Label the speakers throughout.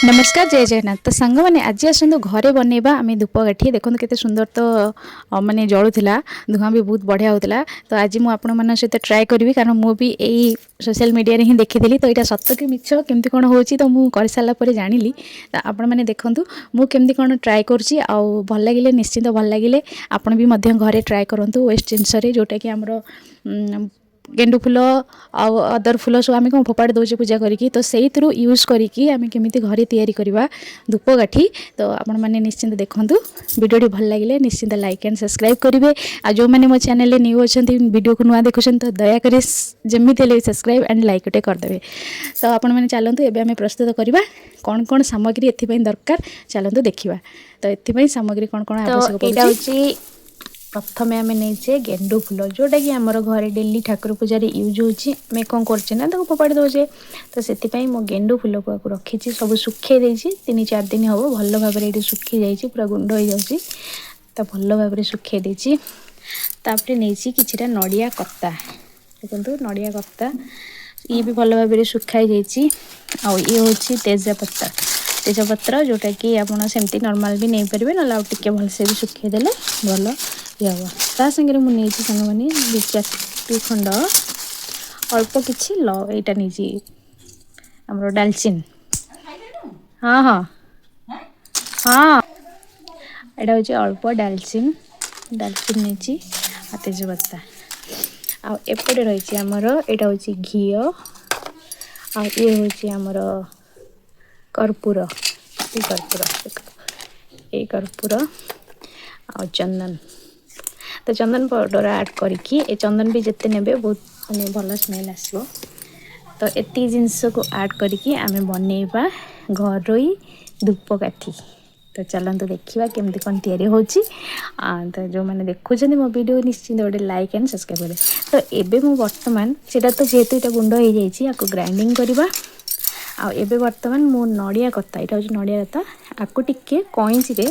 Speaker 1: ନମସ୍କାର, ଜୟ ଜଗନ୍ନାଥ। ତ ସାଙ୍ଗମାନେ, ଆଜି ଆସନ୍ତୁ ଘରେ ବନେଇବା ଆମେ ଧୂପକାଠି। ଦେଖନ୍ତୁ କେତେ ସୁନ୍ଦର ତ ମାନେ ଜଳୁଥିଲା, ଧୂଆଁ ବି ବହୁତ ବଢ଼ିଆ ହେଉଥିଲା। ତ ଆଜି ମୁଁ ଆପଣମାନଙ୍କ ସହିତ ଟ୍ରାଏ କରିବି, କାରଣ ମୁଁ ବି ଏଇ ସୋସିଆଲ ମିଡ଼ିଆରେ ହିଁ ଦେଖିଥିଲି। ତ ଏଇଟା ସତ କି ମିଛ, କେମିତି କ'ଣ ହେଉଛି, ତ ମୁଁ କରିସାରିଲା ପରେ ଜାଣିଲି। ତ ଆପଣମାନେ ଦେଖନ୍ତୁ ମୁଁ କେମିତି କ'ଣ ଟ୍ରାଏ କରୁଛି, ଆଉ ଭଲ ଲାଗିଲେ, ନିଶ୍ଚିନ୍ତ ଭଲ ଲାଗିଲେ ଆପଣ ବି ମଧ୍ୟ ଘରେ ଟ୍ରାଏ କରନ୍ତୁ। ୱେଷ୍ଟ ଜିନିଷରେ, ଯେଉଁଟାକି ଆମର ଗେଣ୍ଡୁ ଫୁଲ ଆଉ ଅଦର ଫୁଲ ସବୁ ଆମେ କ'ଣ ଫୋପାଡ଼ି ଦେଉଛେ ପୂଜା କରିକି, ତ ସେଇଥିରୁ ୟୁଜ୍ କରିକି ଆମେ କେମିତି ଘରେ ତିଆରି କରିବା ଧୂପକାଠି। ତ ଆପଣମାନେ ନିଶ୍ଚିନ୍ତ ଦେଖନ୍ତୁ। ଭିଡ଼ିଓଟି ଭଲ ଲାଗିଲେ ନିଶ୍ଚିନ୍ତ ଲାଇକ୍ ଆଣ୍ଡ ସବସ୍କ୍ରାଇବ୍ କରିବେ। ଆଉ ଯେଉଁମାନେ ମୋ ଚ୍ୟାନେଲରେ ନ୍ୟୁ ଅଛନ୍ତି, ଭିଡ଼ିଓକୁ ନୂଆ ଦେଖୁଛନ୍ତି, ତ ଦୟାକରି ଯେମିତି ହେଲେ ସବସ୍କ୍ରାଇବ୍ ଆଣ୍ଡ ଲାଇକ୍ ଗୋଟେ କରିଦେବେ। ତ ଆପଣମାନେ ଚାଲନ୍ତୁ, ଏବେ ଆମେ ପ୍ରସ୍ତୁତ କରିବା। କ'ଣ କ'ଣ ସାମଗ୍ରୀ ଏଥିପାଇଁ ଦରକାର, ଚାଲନ୍ତୁ ଦେଖିବା। ତ ଏଥିପାଇଁ ସାମଗ୍ରୀ କ'ଣ କ'ଣ
Speaker 2: ତ
Speaker 1: ଆବଶ୍ୟକ
Speaker 2: ଏଇଟା
Speaker 1: ପଡ଼ୁଛି?
Speaker 2: ହେଉଛି, ପ୍ରଥମେ ଆମେ ନେଇଛେ ଗେଣ୍ଡୁ ଫୁଲ, ଯେଉଁଟାକି ଆମର ଘରେ ଡେଲି ଠାକୁର ପୂଜାରେ ୟୁଜ୍ ହେଉଛି। ଆମେ କ'ଣ କରୁଛେ ନା ତାକୁ ଫୋପାଡ଼ି ଦେଉଛେ। ତ ସେଥିପାଇଁ ମୁଁ ଗେଣ୍ଡୁ ଫୁଲକୁ ଆକୁ ରଖିଛି, ସବୁ ଶୁଖେଇ ଦେଇଛି। 3-4 ଦିନ ହେବ ଭଲ ଭାବରେ ଏଇଠି ଶୁଖି ଯାଇଛି, ପୁରା ଗୁଣ୍ଡ ହେଇଯାଉଛି। ତ ଭଲ ଭାବରେ ଶୁଖେଇ ଦେଇଛି। ତାପରେ ନେଇଛି କିଛିଟା ନଡ଼ିଆ କତା। ଦେଖନ୍ତୁ, ନଡ଼ିଆ କତା ଇଏ ବି ଭଲ ଭାବରେ ଶୁଖା ହେଇଯାଇଛି। ଆଉ ଇଏ ହେଉଛି ତେଜପତ୍ର। ତେଜପତ୍ର ଯେଉଁଟାକି ଆପଣ ସେମିତି ନର୍ମାଲ୍ ବି ନେଇପାରିବେ, ନହେଲେ ଆଉ ଟିକେ ଭଲସେ ବି ଶୁଖେଇ ଦେଲେ ଭଲ ଇଏ ହେବ। ତା ସାଙ୍ଗରେ ମୁଁ ନେଇଛି ସାଙ୍ଗମାନେ ଦୁଇ ଚାରି ଖଣ୍ଡ, ଅଳ୍ପ କିଛି ଏଇଟା ନେଇଛି ଆମର ଡାଲଚିନି। ହଁ, ଏଇଟା ହେଉଛି ଅଳ୍ପ ଡାଲଚିନି। ଡାଲଚିନି ନେଇଛି ଆଉ ତେଜପତ୍ର। ଆଉ ଏପଟେ ରହିଛି ଆମର, ଏଇଟା ହେଉଛି ଘିଅ ଆଉ ଇଏ ହେଉଛି ଆମର କର୍ପୂର। ଏଇ କର୍ପୂର, ଏଇ କର୍ପୂର ଆଉ ଚନ୍ଦନ। ତ ଚନ୍ଦନ ପାଉଡ଼ର ଆଡ଼୍ କରିକି, ଏ ଚନ୍ଦନ ବି ଯେତେ ନେବେ ବହୁତ ମାନେ ଭଲ ସ୍ମେଲ୍ ଆସିବ। ତ ଏତିକି ଜିନିଷକୁ ଆଡ଼୍ କରିକି ଆମେ ବନେଇବା ଘରୋଇ ଧୂପକାଠି। ତ ଚାଲନ୍ତୁ ଦେଖିବା କେମିତି କ'ଣ ତିଆରି ହେଉଛି। ତ ଯେଉଁମାନେ ଦେଖୁଛନ୍ତି ମୋ ଭିଡ଼ିଓ, ନିଶ୍ଚିନ୍ତ ଗୋଟେ ଲାଇକ୍ ଆଣ୍ଡ ସବସ୍କ୍ରାଇବ୍ କରିବେ। ତ ଏବେ ମୁଁ ବର୍ତ୍ତମାନ ସେଇଟା ତ ଯେହେତୁ ଏଇଟା ଗୁଣ୍ଡ ହେଇଯାଇଛି, ଆକୁ ଗ୍ରାଇଣ୍ଡିଙ୍ଗ କରିବା। ଆଉ ଏବେ ବର୍ତ୍ତମାନ ମୁଁ ନଡ଼ିଆ କତା, ଏଇଟା ହେଉଛି ନଡ଼ିଆ କତା, ଆକୁ ଟିକେ କଇଁଚିରେ,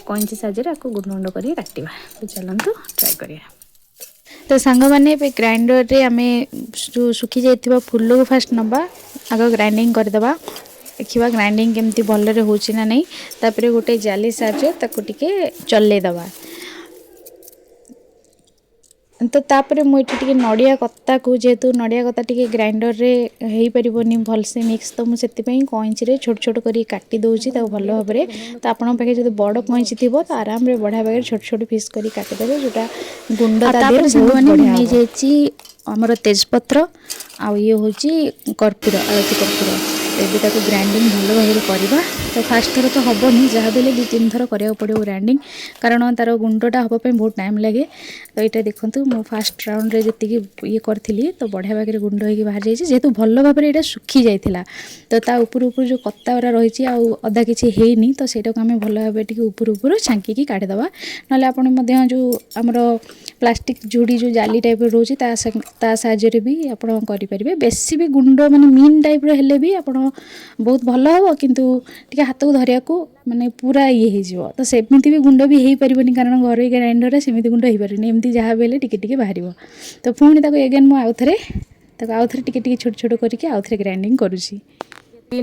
Speaker 2: କଇଁଚି ସାହାଯ୍ୟରେ ଆକୁ ଗୁଣ୍ଡ ଗୁଣ୍ଡ କରିକି କାଟିବା। ତ ଚାଲନ୍ତୁ ଟ୍ରାଏ କରିବା।
Speaker 1: ତ ସାଙ୍ଗମାନେ, ଏବେ ଗ୍ରାଇଣ୍ଡରରେ ଆମେ ଯେଉଁ ଶୁଖି ଯାଇଥିବା ଫୁଲକୁ ଫାଷ୍ଟ ନେବା, ଆଗ ଗ୍ରାଇଣ୍ଡିଙ୍ଗ କରିଦେବା। ଦେଖିବା ଗ୍ରାଇଣ୍ଡିଙ୍ଗ କେମିତି ଭଲରେ ହେଉଛି ନା ନାହିଁ। ତାପରେ ଗୋଟେ ଜାଲି ସାହାଯ୍ୟରେ ତାକୁ ଟିକେ ଚଲେଇ ଦେବା। ତ ତାପରେ ମୁଁ ଏଠି ଟିକେ ନଡ଼ିଆ କତାକୁ, ଯେହେତୁ ନଡ଼ିଆ କତା ଟିକେ ଗ୍ରାଇଣ୍ଡରରେ ହେଇପାରିବନି ଭଲସେ ମିକ୍ସ, ତ ମୁଁ ସେଥିପାଇଁ କଇଁଚିରେ ଛୋଟ ଛୋଟ କରି କାଟି ଦେଉଛି ତାକୁ ଭଲ ଭାବରେ। ତ ଆପଣଙ୍କ ପାଖରେ ଯଦି ବଡ଼ କଇଁଚି ଥିବ, ତ ଆରାମରେ ବଢ଼ିଆ ଭାବରେ ଛୋଟ ଛୋଟ ପିସ୍ କରି କାଟିଦେବେ, ଯେଉଁଟା ଗୁଣ୍ଡ
Speaker 2: ଆଉ
Speaker 1: ତା
Speaker 2: ତାପରେ
Speaker 1: ଦେହରେ ବହୁତ
Speaker 2: ସାଙ୍ଗମାନେ, ମୁଁ
Speaker 1: ବଢ଼ିଆ ହେବ।
Speaker 2: ନେଇଯାଇଛି ଆମର ତେଜପତ୍ର ଆଉ ଇଏ ହେଉଛି କର୍ପୂର, ଆଳତି କର୍ପୂର।
Speaker 1: ତ ଏବେ ତାକୁ ଗ୍ରାଇଣ୍ଡିଙ୍ଗ ଭଲ ଭାବରେ କରିବା। ତ ଫାଷ୍ଟ ଥର ତ ହେବନି, ଯାହା ବି ହେଲେ 2-3 ଥର କରିବାକୁ ପଡ଼ିବ ଗ୍ରାଇଣ୍ଡିଙ୍ଗ, କାରଣ ତା'ର ଗୁଣ୍ଡଟା ହେବା ପାଇଁ ବହୁତ ଟାଇମ୍ ଲାଗେ। ତ ଏଇଟା ଦେଖନ୍ତୁ, ମୁଁ ଫାଷ୍ଟ ରାଉଣ୍ଡରେ ଯେତିକି ଇଏ କରିଥିଲି, ତ ବଢ଼ିଆ ଭାବରେ ଗୁଣ୍ଡ ହେଇକି ବାହାରି ଯାଇଛି। ଯେହେତୁ ଭଲ ଭାବରେ ଏଇଟା ଶୁଖି ଯାଇଥିଲା, ତ ତା ଉପରୁ ଉପରୁ ଯେଉଁ କତା ଗୁଡ଼ା ରହିଛି ଆଉ ଅଧା କିଛି ହେଇନି, ତ ସେଇଟାକୁ ଆମେ ଭଲ ଭାବରେ ଟିକେ ଉପରୁ ଉପରୁ ଛାଙ୍କିକି କାଢ଼ିଦେବା। ନହେଲେ ଆପଣ ମଧ୍ୟ ଯେଉଁ ଆମର ପ୍ଲାଷ୍ଟିକ୍ ଝୁଡ଼ି, ଯେଉଁ ଜାଲି ଟାଇପ୍ର ରହୁଛି, ତା ସାହାଯ୍ୟରେ ବି ଆପଣ କରିପାରିବେ। ବେଶୀ ବି ଗୁଣ୍ଡ ମାନେ ମିନ୍ ଟାଇପ୍ର ହେଲେ ବି ଆପଣ ବହୁତ ଭଲ ହେବ, କିନ୍ତୁ ଟିକେ ହାତକୁ ଧରିବାକୁ ମାନେ ପୁରା ଇଏ ହେଇଯିବ। ତ ସେମିତି ବି ଗୁଣ୍ଡ ବି ହେଇପାରିବନି, କାରଣ ଘରୋଇ ଗ୍ରାଇଣ୍ଡରରେ ସେମିତି ଗୁଣ୍ଡ ହେଇପାରିବନି। ଏମିତି ଯାହା ବି ହେଲେ ଟିକେ ଟିକେ ବାହାରିବ। ତ ପୁଣି ତାକୁ ଏଗେନ୍ ମୁଁ ଆଉଥରେ ତାକୁ ଆଉଥରେ ଟିକେ ଟିକେ ଛୋଟ ଛୋଟ କରିକି ଆଉଥରେ ଗ୍ରାଇଣ୍ଡିଙ୍ଗ କରୁଛି।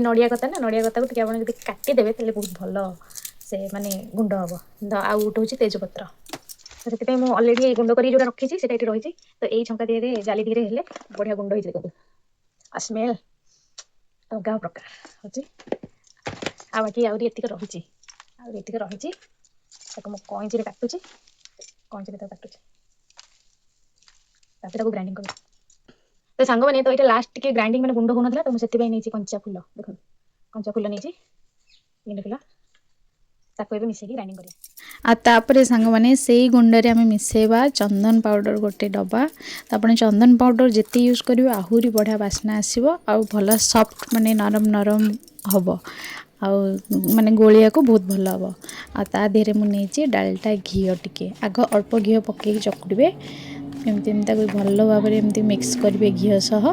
Speaker 2: ନଡ଼ିଆ କତା ନା, ନଡ଼ିଆ କତାକୁ ଟିକେ ଆପଣ ଯଦି କାଟିଦେବେ, ତାହେଲେ ବହୁତ ଭଲ ସେ ମାନେ ଗୁଣ୍ଡ ହେବ। ତ ଆଉ ଗୋଟେ ହେଉଛି ତେଜପତ୍ର। ତ ସେଥିପାଇଁ ମୁଁ ଅଲରେଡ଼ି ଗୁଣ୍ଡ କରିକି ଯେଉଁଟା ରଖିଛି, ସେଇଟା ଏଠି ରହିଛି। ତ ଏଇ ଛଙ୍କା ଦିହରେ, ଜାଲି ଦିହରେ ହେଲେ ବଢ଼ିଆ ଗୁଣ୍ଡ ହେଇଛି। ଦେଖନ୍ତୁ, ଆଉ ସ୍ମେଲ୍ ଅଲଗା ପ୍ରକାର ହେଉଛି। ଆଉ ବାକି ଆହୁରି ଏତିକି ରହିଛି, ଆହୁରି ଏତିକି ରହିଛି। ତାକୁ ମୁଁ କଇଁଚିରେ କାଟୁଛି, କଇଁଚିରେ ତାକୁ କାଟୁଛି। ତାପରେ ତାକୁ ଗ୍ରାଇଣ୍ଡିଙ୍ଗ କରିବି। ତ ସାଙ୍ଗମାନେ, ତ ଏଇଟା ଲାଷ୍ଟ ଟିକେ ଗ୍ରାଇଣ୍ଡିଙ୍ଗ ମାନେ ଗୁଣ୍ଡ ହେଉନଥିଲା, ତ ମୁଁ ସେଥିପାଇଁ ନେଇଛି କଞ୍ଚା ଫୁଲ। ଦେଖନ୍ତୁ, କଞ୍ଚା ଫୁଲ ନେଇଛି, ଗେଣ୍ଡୁ ଫୁଲ। ତାକୁ ଏବେ ମିଶେଇକି ଗ୍ରାଇଣ୍ଡିଙ୍ଗ କରିବା।
Speaker 1: ଆଉ ତାପରେ ସାଙ୍ଗମାନେ, ସେଇ ଗୁଣ୍ଡରେ ଆମେ ମିଶାଇବା ଚନ୍ଦନ ପାଉଡ଼ର ଗୋଟେ ଡବା। ତ ଆପଣ ଚନ୍ଦନ ପାଉଡ଼ର ଯେତେ ୟୁଜ୍ କରିବେ, ଆହୁରି ବଢ଼ିଆ ବାସ୍ନା ଆସିବ ଆଉ ଭଲ ସଫ୍ଟ ମାନେ ନରମ ନରମ ହେବ ଆଉ ମାନେ ଗୋଳିଆକୁ ବହୁତ ଭଲ ହେବ। ଆଉ ତା ଦେହରେ ମୁଁ ନେଇଛି ଡାଲଟା ଘିଅ ଟିକେ। ଆଗ ଅଳ୍ପ ଘିଅ ପକାଇକି ଚକୁଡ଼ିବେ, ଏମିତି ଏମିତି ତାକୁ ଭଲ ଭାବରେ ଏମିତି ମିକ୍ସ କରିବେ ଘିଅ ସହ।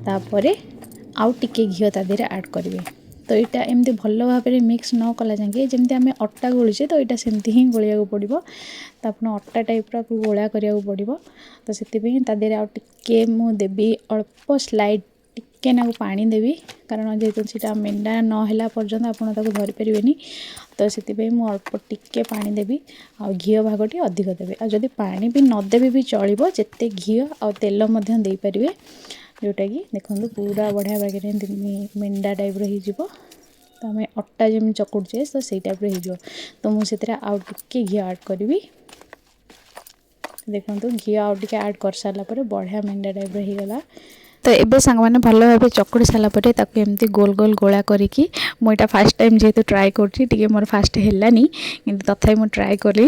Speaker 1: ତାପରେ ଆଉ ଟିକେ ଘିଅ ତା ଦେହରେ ଆଡ଼୍ କରିବେ। ତ ଏଇଟା ଏମିତି ଭଲ ଭାବରେ ମିକ୍ସ ନ କଲା ଯାକେ, ଯେମିତି ଆମେ ଅଟା ଗୋଳୁଛେ, ତ ଏଇଟା ସେମିତି ହିଁ ଗୋଳିବାକୁ ପଡ଼ିବ। ତ ଆପଣ ଅଟା ଟାଇପ୍ର ଗୋଳା କରିବାକୁ ପଡ଼ିବ। ତ ସେଥିପାଇଁ ତା ଦେହରେ ଆଉ ଟିକେ ମୁଁ ଦେବି ଅଳ୍ପ ସ୍ଲାଇଟ୍। ଟିକେ ନାକୁ ପାଣି ଦେବି, କାରଣ ଯେହେତୁ ସେଇଟା ମେଣ୍ଡା ନ ହେଲା ପର୍ଯ୍ୟନ୍ତ ଆପଣ ତାକୁ ଧରିପାରିବେନି। ତ ସେଥିପାଇଁ ମୁଁ ଅଳ୍ପ ଟିକେ ପାଣି ଦେବି ଆଉ ଘିଅ ଭାଗଟି ଅଧିକ ଦେବି। ଆଉ ଯଦି ପାଣି ବି ନଦେବେ ବି ଚଳିବ, ଯେତେ ଘିଅ ଆଉ ତେଲ ମଧ୍ୟ ଦେଇପାରିବେ। ଯେଉଁଟାକି ଦେଖନ୍ତୁ ପୁରା ବଢ଼ିଆ ବାଗରେ ଏମିତି ମେଣ୍ଡା ଟାଇପ୍ର ହେଇଯିବ। ତ ଆମେ ଅଟା ଯେମିତି ଚକୁଟୁଛେ, ତ ସେଇ ଟାଇପ୍ର ହେଇଯିବ। ତ ମୁଁ ସେଥିରେ ଆଉ ଟିକେ ଘିଅ ଆଡ଼୍ କରିବି। ଦେଖନ୍ତୁ, ଘିଅ ଆଉ ଟିକେ ଆଡ଼୍ କରିସାରିଲା ପରେ ବଢ଼ିଆ ମେଣ୍ଡା ଟାଇପ୍ର ହେଇଗଲା। ତ ଏବେ ସାଙ୍ଗମାନେ, ଭଲ ଭାବେ ଚକୁଡ଼ି ସାରିଲା ପରେ ତାକୁ ଏମିତି ଗୋଲ ଗୋଲ ଗୋଳା କରିକି, ମୁଁ ଏଇଟା ଫାର୍ଷ୍ଟ ଟାଇମ୍ ଯେହେତୁ ଟ୍ରାଏ କରୁଛି, ଟିକେ ମୋର ଫାଷ୍ଟ ହେଲାନି, କିନ୍ତୁ ତଥାପି ମୁଁ ଟ୍ରାଏ କଲି।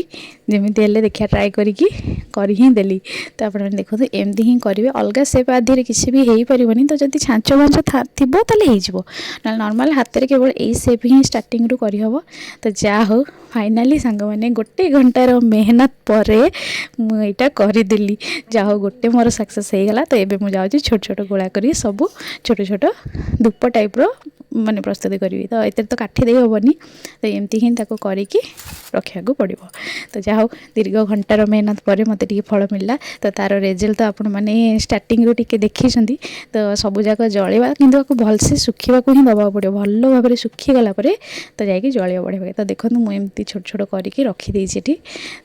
Speaker 1: ଯେମିତି ହେଲେ ଦେଖିବା, ଟ୍ରାଏ କରିକି କରି ହିଁ ଦେଲି। ତ ଆପଣମାନେ ଦେଖନ୍ତୁ, ଏମିତି ହିଁ କରିବେ। ଅଲଗା ସେପ୍ ଆଧିରେ କିଛି ବି ହେଇପାରିବନି। ତ ଯଦି ଛାଞ୍ଚ ଫାଞ୍ଚ ଥିବ ତାହେଲେ ହେଇଯିବ, ନହେଲେ ନର୍ମାଲ୍ ହାତରେ କେବଳ ଏଇ ସେପ୍ ହିଁ ଷ୍ଟାର୍ଟିଂରୁ କରିହେବ। ତ ଯାହା ହଉ, ଫାଇନାଲି ସାଙ୍ଗମାନେ, ଗୋଟେ ଘଣ୍ଟାର ମେହନତ ପରେ ମୁଁ ଏଇଟା କରିଦେଲି। ଯାହା ହଉ, ଗୋଟେ ମୋର ସକ୍ସେସ୍ ହେଇଗଲା। ତ ଏବେ ମୁଁ ଯାଉଛି ଛୋଟ ଛୋଟ ଗୋଳା କରି ସବୁ ଛୋଟ ଛୋଟ ଧୂପ ଟାଇପ୍ର ମାନେ ପ୍ରସ୍ତୁତି କରିବି। ତ ଏଥିରେ ତ କାଠି ଦେଇ ହେବନି, ତ ଏମିତି ହିଁ ତାକୁ କରିକି ରଖିବାକୁ ପଡ଼ିବ। ତ ଯାହା ହଉ, ଦୀର୍ଘ ଘଣ୍ଟାର ମେହନତ ପରେ ମୋତେ ଟିକେ ଫଳ ମିଳିଲା। ତ ତା'ର ରେଜଲ୍ଟ ତ ଆପଣମାନେ ଷ୍ଟାର୍ଟିଂରୁ ଟିକେ ଦେଖିଛନ୍ତି। ତ ସବୁଯାକ ଜଳିବା, କିନ୍ତୁ ଆକୁ ଭଲସେ ଶୁଖିବାକୁ ହିଁ ଦେବାକୁ ପଡ଼ିବ। ଭଲ ଭାବରେ ଶୁଖିଗଲା ପରେ ତ ଯାଇକି ଜଳିବ ବଢ଼ିଆ ଭାବେ। ତ ଦେଖନ୍ତୁ, ମୁଁ ଏମିତି ଛୋଟ ଛୋଟ କରିକି ରଖିଦେଇଛି ଏଠି।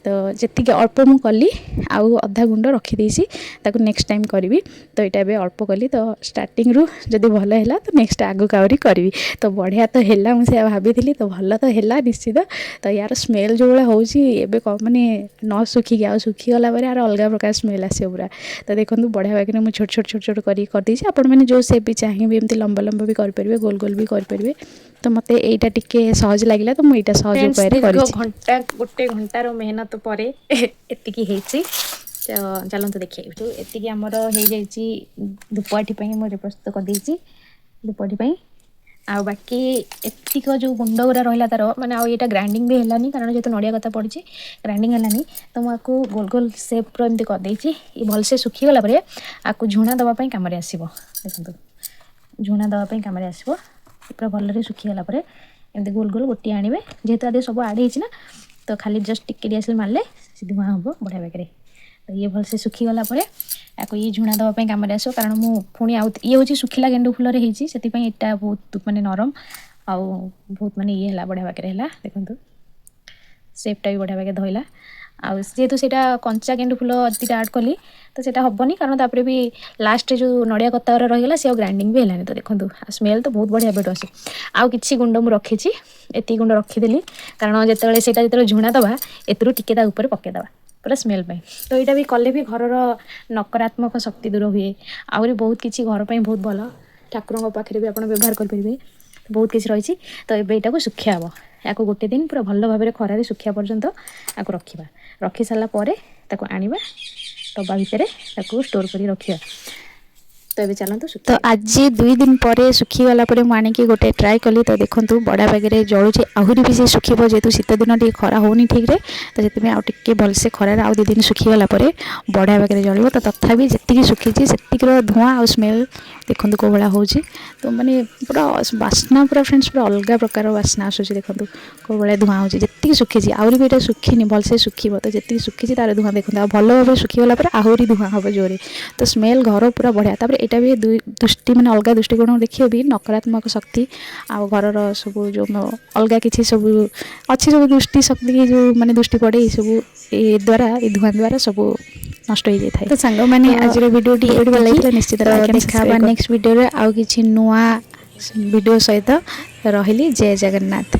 Speaker 1: ତ ଯେତିକି ଅଳ୍ପ ମୁଁ କଲି, ଆଉ ଅଧା ଗୁଣ୍ଡ ରଖିଦେଇଛି, ତାକୁ ନେକ୍ସଟ ଟାଇମ୍ କରିବି। ତ ଏଇଟା ଏବେ ଅଳ୍ପ କଲି। ତ ଷ୍ଟାର୍ଟିଂରୁ ଯଦି ଭଲ ହେଲା, ତ ନେକ୍ସଟ ଆଗକୁ ଆହୁରି କରିବି। ତ ବଢ଼ିଆ ତ ହେଲା, ମୁଁ ସେଇଆ ଭାବିଥିଲି। ତ ଭଲ ତ ହେଲା ନିଶ୍ଚିତ। ତ ୟାର ସ୍ମେଲ୍ ଯେଉଁ ଭଳିଆ ହେଉଛି ଏବେ, ମାନେ ନ ଶୁଖିକି, ଆଉ ଶୁଖିଗଲା ପରେ ଆର ଅଲଗା ପ୍ରକାର ସ୍ମେଲ୍ ଆସିବ ପୁରା। ତ ଦେଖନ୍ତୁ, ବଢ଼ିଆ ବାଗରେ ମୁଁ ଛୋଟ ଛୋଟ ଛୋଟ ଛୋଟ କରିକି କରିଦେଇଛି। ଆପଣମାନେ ଯେଉଁ ସେପ୍ ବି ଚାହିଁବେ, ଏମିତି ଲମ୍ବା ଲମ୍ବା ବି କରିପାରିବେ, ଗୋଲ ଗୋଲ ବି କରିପାରିବେ। ତ ମୋତେ ଏଇଟା ଟିକେ ସହଜ ଲାଗିଲା, ତ ମୁଁ ଏଇଟା ସହଜ ଉପାୟରେ କରିଛି।
Speaker 2: ଘଣ୍ଟା ଗୋଟେ ଘଣ୍ଟାର ମେହନତ ପରେ ଏତିକି ହେଇଛି। ତ ଚାଲନ୍ତୁ ଦେଖିବା। ଏତିକି ଆମର ହେଇଯାଇଛି ଧୂପକାଠି ପାଇଁ। ମୁଁ ପ୍ରସ୍ତୁତ କରିଦେଇଛି ଧୂପକାଠି ପାଇଁ। ଆଉ ବାକି ଏତିକ ଯେଉଁ ଗୁଣ୍ଡ ଗୁଡ଼ା ରହିଲା ତାର, ମାନେ ଆଉ ଏଇଟା ଗ୍ରାଇଣ୍ଡିଙ୍ଗ ବି ହେଲାନି, କାରଣ ଯେହେତୁ ନଡ଼ିଆ କଥା ପଡ଼ିଛି, ଗ୍ରାଇଣ୍ଡିଙ୍ଗ ହେଲାନି। ତ ମୁଁ ଆକୁ ଗୋଲ ଗୋଲ ସେପ୍ର ଏମିତି କରିଦେଇଛି। ଇଏ ଭଲସେ ଶୁଖିଗଲା ପରେ ଆକୁ ଝୁଣା ଦେବା ପାଇଁ କାମରେ ଆସିବ। ଦେଖନ୍ତୁ, ଝୁଣା ଦେବା ପାଇଁ କାମରେ ଆସିବ। ପୁରା ଭଲରେ ଶୁଖିଗଲା ପରେ ଏମିତି ଗୋଲ ଗୋଲ ଗୋଟିଏ ଆଣିବେ। ଯେହେତୁ ଆଦେହରେ ସବୁ ଆଡ଼୍ ହେଇଛି ନା, ତ ଖାଲି ଜଷ୍ଟ ଟିକେ ଡିଆସିଲ୍ ମାରିଲେ ସେ ଧୂଆଁ ହେବ ବଢ଼ିଆ ବାଗରେ। ତ ଇଏ ଭଲସେ ଶୁଖିଗଲା ପରେ ଆକୁ ଇଏ ଝୁଣା ଦେବା ପାଇଁ କାମରେ ଆସିବ। କାରଣ ମୁଁ ପୁଣି ଆଉ ଇଏ ହେଉଛି ଶୁଖିଲା ଗେଣ୍ଡୁ ଫୁଲରେ ହେଇଛି, ସେଥିପାଇଁ ଏଇଟା ବହୁତ ମାନେ ନରମ ଆଉ ବହୁତ ମାନେ ଇଏ ହେଲା, ବଢ଼ିଆ ବାଗରେ ହେଲା। ଦେଖନ୍ତୁ, ସେପ୍ଟା ବି ବଢ଼ିଆ ବାଗରେ ଧଇଲା। ଆଉ ଯେହେତୁ ସେଇଟା କଞ୍ଚା ଗେଣ୍ଡୁ ଫୁଲ ଦୁଇଟା ଆଡ଼୍ କଲି, ତ ସେଇଟା ହେବନି, କାରଣ ତାପରେ ବି ଲାଷ୍ଟରେ ଯେଉଁ ନଡ଼ିଆ କତାଗୁରା ରହିଗଲା, ସେ ଆଉ ଗ୍ରାଇଣ୍ଡିଙ୍ଗ ବି ହେଲାନି। ତ ଦେଖନ୍ତୁ, ଆଉ ସ୍ମେଲ୍ ତ ବହୁତ ବଢ଼ିଆ ଏବେଠୁ ଆସୁଛି। ଆଉ କିଛି ଗୁଣ୍ଡ ମୁଁ ରଖିଛି, ଏତିକି ଗୁଣ୍ଡ ରଖିଦେଲି, କାରଣ ଯେତେବେଳେ ସେଇଟା ଯେତେବେଳେ ଝୁଣା ଦେବା, ଏଥିରୁ ଟିକେ ତା ଉପରେ ପକାଇଦେବା ପୁରା ସ୍ମେଲ୍ ପାଇଁ। ତ ଏଇଟା ବି କଲେ ବି ଘରର ନକାରାତ୍ମକ ଶକ୍ତି ଦୂର ହୁଏ। ଆହୁରି ବହୁତ କିଛି ଘର ପାଇଁ ବହୁତ ଭଲ, ଠାକୁରଙ୍କ ପାଖରେ ବି ଆପଣ ବ୍ୟବହାର କରିପାରିବେ। ବହୁତ କିଛି ରହିଛି। ତ ଏବେ ଏଇଟାକୁ ଶୁଖିଆ ହେବ। ୟାକୁ ଗୋଟେ ଦିନ ପୁରା ଭଲ ଭାବରେ ଖରାରେ ଶୁଖିବା ପର୍ଯ୍ୟନ୍ତ ଆକୁ ରଖିବା। ରଖି ସାରିଲା ପରେ ତାକୁ ଆଣିବା, ଡବା ଭିତରେ ତାକୁ ଷ୍ଟୋର୍ କରି ରଖିବା। ତ ଏବେ ଚାଲନ୍ତୁ।
Speaker 1: ତ ଆଜି 2 ଦିନ ପରେ ଶୁଖିଗଲା ପରେ ମୁଁ ଆଣିକି ଗୋଟେ ଟ୍ରାଏ କଲି। ତ ଦେଖନ୍ତୁ, ବଢ଼ିଆ ବାଗରେ ଜଳୁଛି। ଆହୁରି ବି ସେ ଶୁଖିବ, ଯେହେତୁ ଶୀତ ଦିନ ଟିକେ ଖରା ହେଉନି ଠିକ୍ରେ, ତ ସେଥିପାଇଁ ଆଉ ଟିକେ ଭଲସେ ଖରାରେ ଆଉ 2 ଦିନ ଶୁଖିଗଲା ପରେ ବଢ଼ିଆ ବାଗରେ ଜଳିବ। ତ ତଥାପି ଯେତିକି ଶୁଖିଛି, ସେତିକିର ଧୂଆଁ ଆଉ ସ୍ମେଲ୍ ଦେଖନ୍ତୁ କେଉଁ ଭଳିଆ ହେଉଛି। ତ ମାନେ ପୁରା ବାସ୍ନା, ପୁରା ଫ୍ରେଣ୍ଡସ୍, ପୁରା ଅଲଗା ପ୍ରକାର ବାସ୍ନା ଆସୁଛି। ଦେଖନ୍ତୁ କେଉଁ ଭଳିଆ ଧୂଆଁ ହେଉଛି। ଯେତିକି ଶୁଖିଛି, ଆହୁରି ବି ଏଇଟା ଶୁଖିନି, ଭଲସେ ଶୁଖିବ। ତ ଯେତିକି ଶୁଖିଛି ତାର ଧୂଆଁ ଦେଖନ୍ତୁ। ଆଉ ଭଲ ଭାବରେ ଶୁଖିଗଲା ପରେ ଆହୁରି ଧୂଆଁ ହେବ ଜୋରେ। ତ ସ୍ମେଲ୍ ଘର ପୁରା ବଢ଼ିଆ। ତାପରେ ଏଇଟା ବି ଦୁଇ ଦୃଷ୍ଟି, ମାନେ ଅଲଗା ଦୃଷ୍ଟିକୋଣ ଦେଖିବେ ବି, ନକାରାତ୍ମକ ଶକ୍ତି ଆଉ ଘରର ସବୁ ଯେଉଁ ଅଲଗା କିଛି ସବୁ ଅଛି, ସବୁ ଦୃଷ୍ଟି ଶକ୍ତି ଯେଉଁ ମାନେ ଦୃଷ୍ଟି ପଡ଼େ, ଏସବୁ ଏ ଦ୍ୱାରା, ଏ ଧୂଆଁ ଦ୍ୱାରା ସବୁ ନଷ୍ଟ ହେଇଯାଇଥାଏ। ତ ସାଙ୍ଗମାନେ, ଆଜିର ଭିଡ଼ିଓଟି ଏଇଠି ଭଲ ଲାଗିଥିଲା ନିଶ୍ଚିତ ଦେଖା ହେବା ନେକ୍ସଟ ଭିଡ଼ିଓରେ ଆଉ କିଛି ନୂଆ ଭିଡ଼ିଓ ସହିତ। ରହିଲି, ଜୟ ଜଗନ୍ନାଥ।